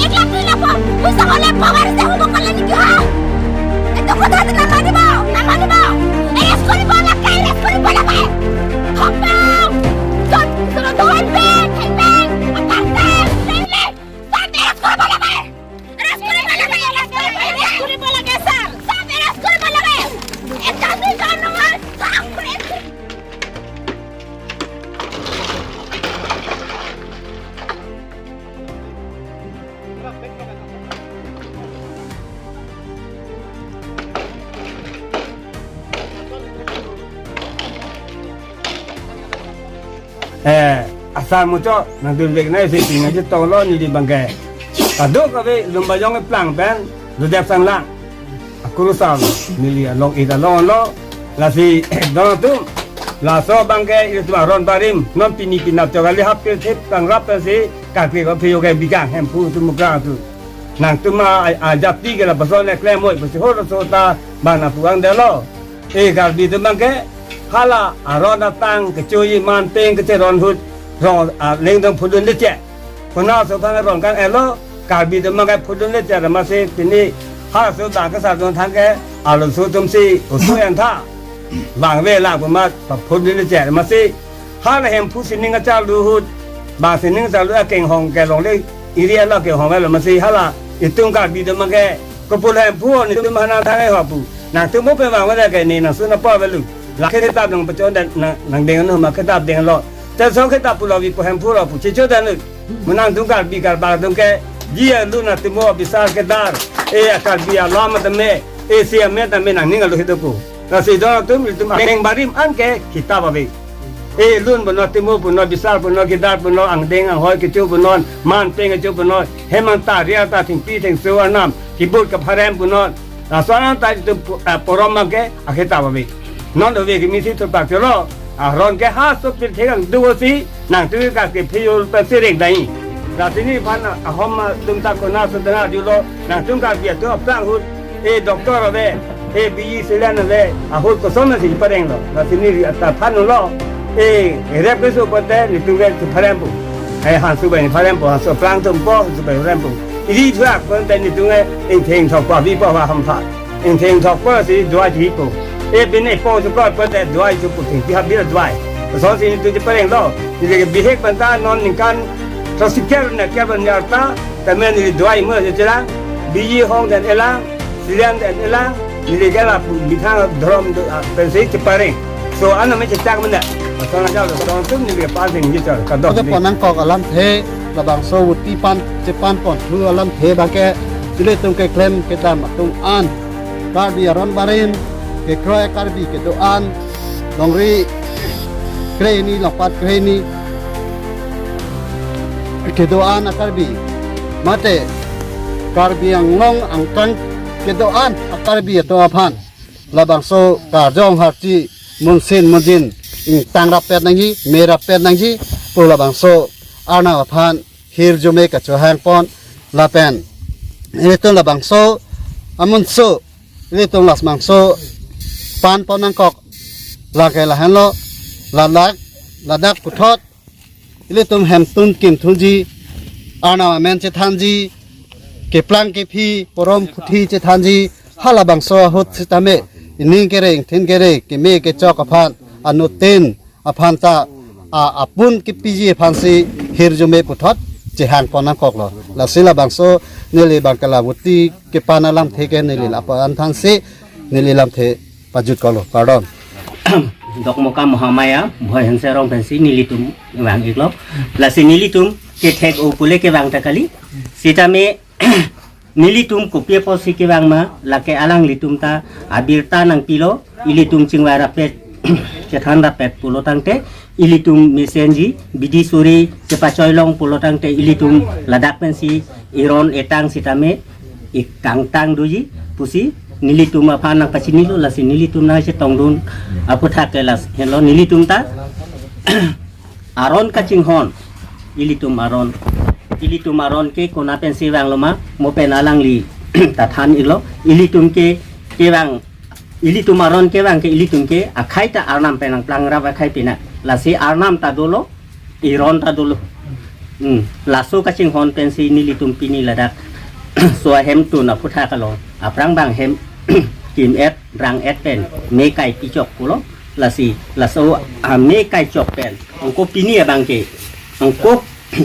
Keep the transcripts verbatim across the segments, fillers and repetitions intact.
এক লাখ দুই লাখ পইচা হলে পাৱাৰ যে হ'ব ক'লে নেকি, হা? এইটো কথা যে নামানিব, নামানিব। এৰেষ্ট কৰিব লাগে, এৰেষ্ট কৰিব লাগে। হকপাও, য'ত, য'ত, ধৰণ বেগ, হেলমেট, আকাশ বেগ, হেলমেট, তাত এৰেষ্ট কৰিব লাগে। এৰেষ্ট কৰিব লাগে, এৰেষ্ট কৰিব লাগে, এৰেষ্ট কৰিব লাগে, ছাৰ। ছাৰ, এৰেষ্ট কৰিব লাগে। এটা দুইজন নহয়, sir, arrest Eh, asar muchot nangdun vek nai si pinga je tolo neli abangke. Kadokave Lumbajong eplang pen dodep sanglang. Akurusam neli along ida long lo. Lasi don atum. Laso abangke ilitum aron barim non pini pinap chok kali hap ke thep tangrap si kakri ko phiyo ke bikang Hemphu atum mukrang atum. Nangtum a, a, ajati ke lapuson eklem moi pusi hor so ta bang nangpu-ang detlo. E Karbi atum abangke hala aron atang kechoji man peng kecheron ahut rong, a, lengdong phudun leche. Konat aso aphan rong kang-etlo, Karbi atum abangke phudun leche amatsi pini halaso bang kesar atum thanke arloso atum si oso entha. Bang ve lang pu amat paphudun leche amatsi hala Hemphu sining kacharlu ahut, bang sining kacharlu akenghong ke longle iri alo kenghong velo amatsi hala itum Karbi atum abangke kopulo Hemphu netum hana thang e ho pu. Nangtum mo pe bang vela ke ne nangsun apor velu. La ke tap nang pachon dan nang, nangdeng no ma ke tap denglo. Te so ke tap pulo vi ko Hemphu lo pu chicho dan nu. Mo nangtum Karbi Karbak atum ke ji alu nangtum mo bisar kedar. E Karbi alam tame, e si ame tame nangning alu hidup pu. Lasi don atum ilitum aron barim anke kitap ave. E lun punon, timo punon, bisar punon, kedar punon, angdeng anghoi kecho punon, man peng kecho punon, hemanta riata thengpi thengso arnam kebut kepharem punon. Laso arnam ta itum pu-, ah, porom abangke aketap ave. Non ave kimi si thurpak cholo. Aron ke ha so pirthek angdung si nangtum ke phiyo pensi rengdai. Lasi neliphan ahom atum ta konat aso dana julo nangtum Karbi atum aplang ahut e doctor ave, e B E silen ave, ahut kosonsi parenglo. Lasi neli ta thanlo. E rep keso pote netum ke pharem pu. E hansu bai pharem pu, hansu aplang atum po, hansu bai pharem pu. Iri thuak pote netum ke ingtheng thok pa vi pa va hampha. Ingtheng thok pa si dua ji pu. E pine po su ko pote dua ji pu thengpi hap bi dua. Kosonsi netum cheparenglo. Neli ke bihek pen ta non ningkan throksi kep ne kep ne arta, tame neli dua mo je chelang, biji hong dan elang, silen dan elang, neli ke lapu methang dhorom do, ah, pensi chepareng. So, aname chechak mena. So, na jalo, so, tum neli ke pan sing je char, kadok. Pada neli. Pon nangkok alamthe, labangso voti pan, chepan ponthu alamthe abangke, ilitum keklem kedam atum an. Karbi aron barim, kekroi Karbi kedo-an, longri kre hini, longpat kre hini kedo-an a-Karbi. Mate Karbi Anglong angkang kedo-an a-Karbi atum aphan labangso karjong harchi munsin munjin ingtang rappet nangji, me rappet nangji pu labangso arnam aphan hirjume kachohang pon lapen ilitum labangso amunso ilitum labangso pan pon nangkok lake lahenlo, ladak, ladak puthot ilitum hemtun kimthunji, arnam amen chethanji, keplang kephi porom phuthi chethanji, halabangso ahut sitame ining kereng thin kereng keme kechok aphan anuttin aphan ta a, apun kepiji aphansi hirjume puthot chehang pon nangkoklo. Lasi labangso neli abangke la voti kepan alamthe ke neli lapu-an thansi neli lamthe pajutkoklo. Pardon. Dokmoka Mahamaya, Bhoi Hanse arong pensi nelitum vang-iklo. Lasi nelitum kethek-o pule kevang ta kali. Sitame nelitum kopi apotsi kevang ma, lake alanglitum ta abirta nangpilo, ilitum chingvai rappet, chethan rappet pulo tangte, ilitum mesenji, bidi suri, chepachoi long pulo tangte, ilitum ladak pensi, iron etang sitame, ikangtang doji, pusi, nelitum aphan nangpachinilo, lasi nelitum nangchetongdun, aphuthak ke lasi, henlo nelitum ta, aron kachinghon, ilitum aron. Ilitum aron ke konat pensi vanglo ma, mo pen alangli ta than-iklo. Ilitum ke, kevang, ilitum aron kevang ke ilitum ke, akhai ta arnam pen nangplang rap akhai pina. Lasi arnam ta dolo, iron ta dolo. Hmm, laso kachinghon pensi nelitum pini ladak so ahem tun aputhak along aphrang bang hem kim-et rang-et pen me kai pichok pulo, lasi laso ame kaichok pen angko pini abang ke angko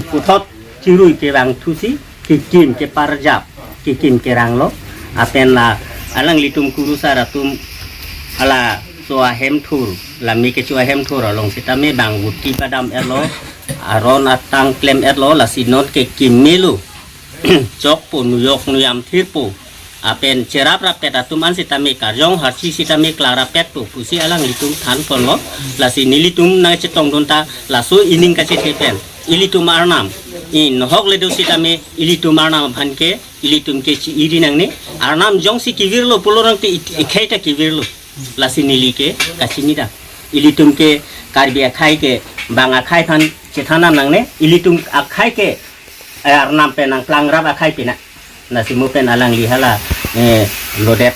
puthot chirui kevang thusi kekim keparjap kekim keranglo, lapen la alanglitum kurusar atum hala so ahem thur, la me kecho ahem thur along sitame bang vuti padam-etlo, aron atang klem-etlo, lasi non ke kimelo chokpo, nujok nujam thirpo, lapen cherap rappet atum an sitame karjong harchi sitame klang rappetpo pusi alanglitum thanponlo. Lasi nelitum nangchetongdun ta laso ening kachethe pen ilitum arnam, i nohok le do sitame ilitum arnam aphan ke ilitum ke chi-iri nangne. Arnam jongsi kevirlo pulo nangte ik-, ikhei ta kevirlo. Lasi neli ke kachini dam. Ilitum ke Karbi akhei ke bang akhei aphan chethan nangne. Ilitum akhei ke, eh, arnam pen nangklang rap akhei pina. Lasi mo pen alangli hala, eh, lodet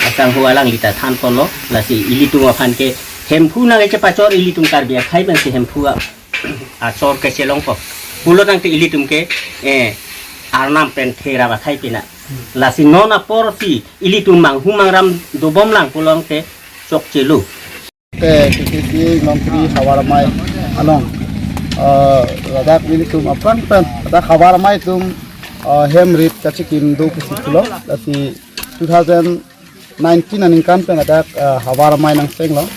asangho alangli ta thanponlo. Lasi ilitum aphan ke Hemphu nangkechepachor ilitum Karbi akhei pensi Hemphu a-, achor kechelongpo pulo tangte ilitum ke, eh, arnam pen the rap akhei pina. Lasi non aporsi ilitum manghu mangram dobomlang pulo tangte chokchelo. Te K K C A Longkri Havar Amei along, eh, ladak nelitum aphrang pen ladak Havar Amei atum, eh, hem rit kachikim do pusi pulo, lasi two thousand nineteen aningkan pen ladak, eh, Havar Amei nangchenglo.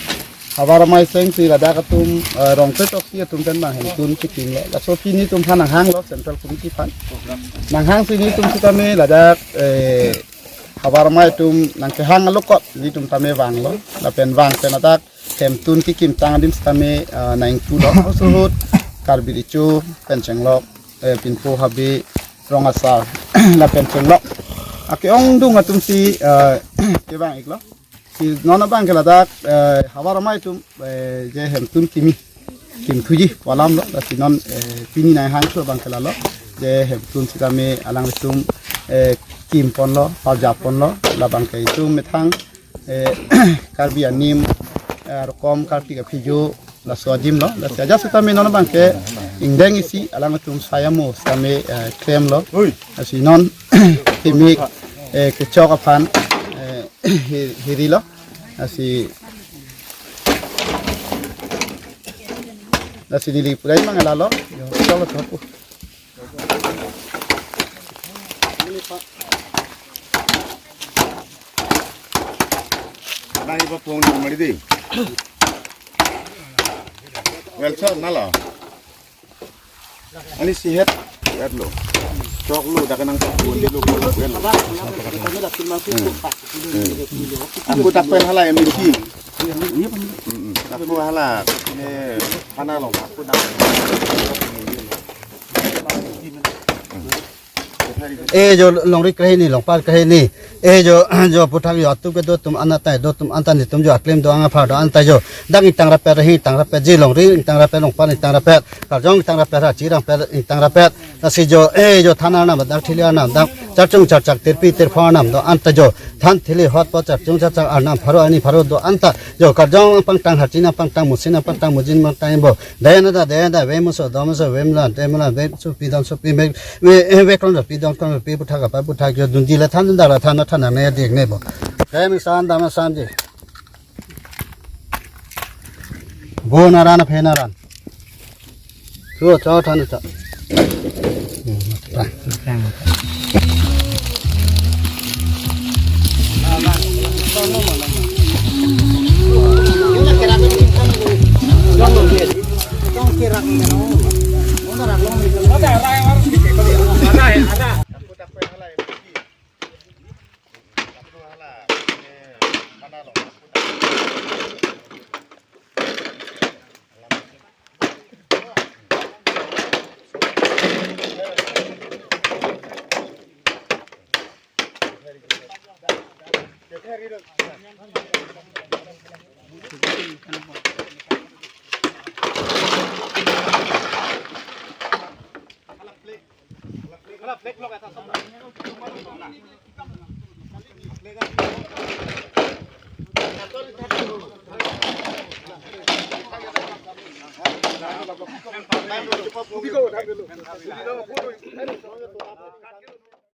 Havar Amei chengsi ladak atum, eh, rong pe toksi atum pen bang hemtun chekimlo. Laso pini atum aphan nanghanglo Central Committee aphan. Nanghangsi nelitum sitame ladak, eh, Havar Amei atum nangkehang alokot nelitum tame vanglo. Lapen vang pen ladak hemtun kekimtang adim sitame, eh, nang-ingpulo. Osohut Karbi Recho pen chenglok, eh, Pinpo Habe Rong Asar lapen chenglok ake-ongdung atumsi, eh, kevang-iklo. Si non abang ke ladak, eh, Havar Amei atum, eh, je hemtun kimi kimthuji pu alamlo, lasi non, eh, pini nanghangthu abang ke lalo, je hemtun sitame alanglitum, eh, kimponlo, parjapponlo, labang ke itum methang, eh, Karbi anim, eh, rokom Kartik aphijo, laso ajimlo, lasi ajat sitame non abang ke ingdeng isi alanglitum sai amo sitame, eh, klemlo. Lasi non kemik, eh, kechok aphan, eh, hi-, hirilo. Lasi, lasi neli pura imang lalo. Yo, chalo, chalo. Nang iba pong di mari di. Well, so, nalo. Ani sihet, sihet lo. Choklo, dak nang pon di lo, lo, lo. Hmm. Hmm. Aku tak pen hala M D C. Hmm, hmm. Aku hala, ini, hana lo, aku dak. Eh, jo Longri krehini, Longpar krehini. Eh, jo, jo aputhak jo atum kedo atum anta, do atum anta, nelitum jo aklem do, ang aphar do anta jo. Dak ingtang rapet, rahi ingtang rapet, ji Longri ingtang rapet, Longpar ingtang rapet, Karjong ingtang rapet, Rachi rang pet ingtang rapet. Lasi jo, eh, jo than arnam, dak thili arnam, dak charchung charchak, tirpi tirpho arnam do anta jo. Than thili hot po charchung charchak arnam pharo ani pharo do anta jo. Karjong pangtang, Harchi nangpangtang, Musi nangpangtang, Mujin nangpangtang bo. Daya nada, daya nada, ve muso, do muso, ve mulan, te mulan, ve supi, don supi, ve, ve, eh, ve kron supi, don kron supi, aputhak apa aputhak jo, dunji la than, dak la than, than ne dik ne bo. Ve mi san, dam san ji. Bo naran, aphe naran. Cho, cho, than cho. Hmm, ta.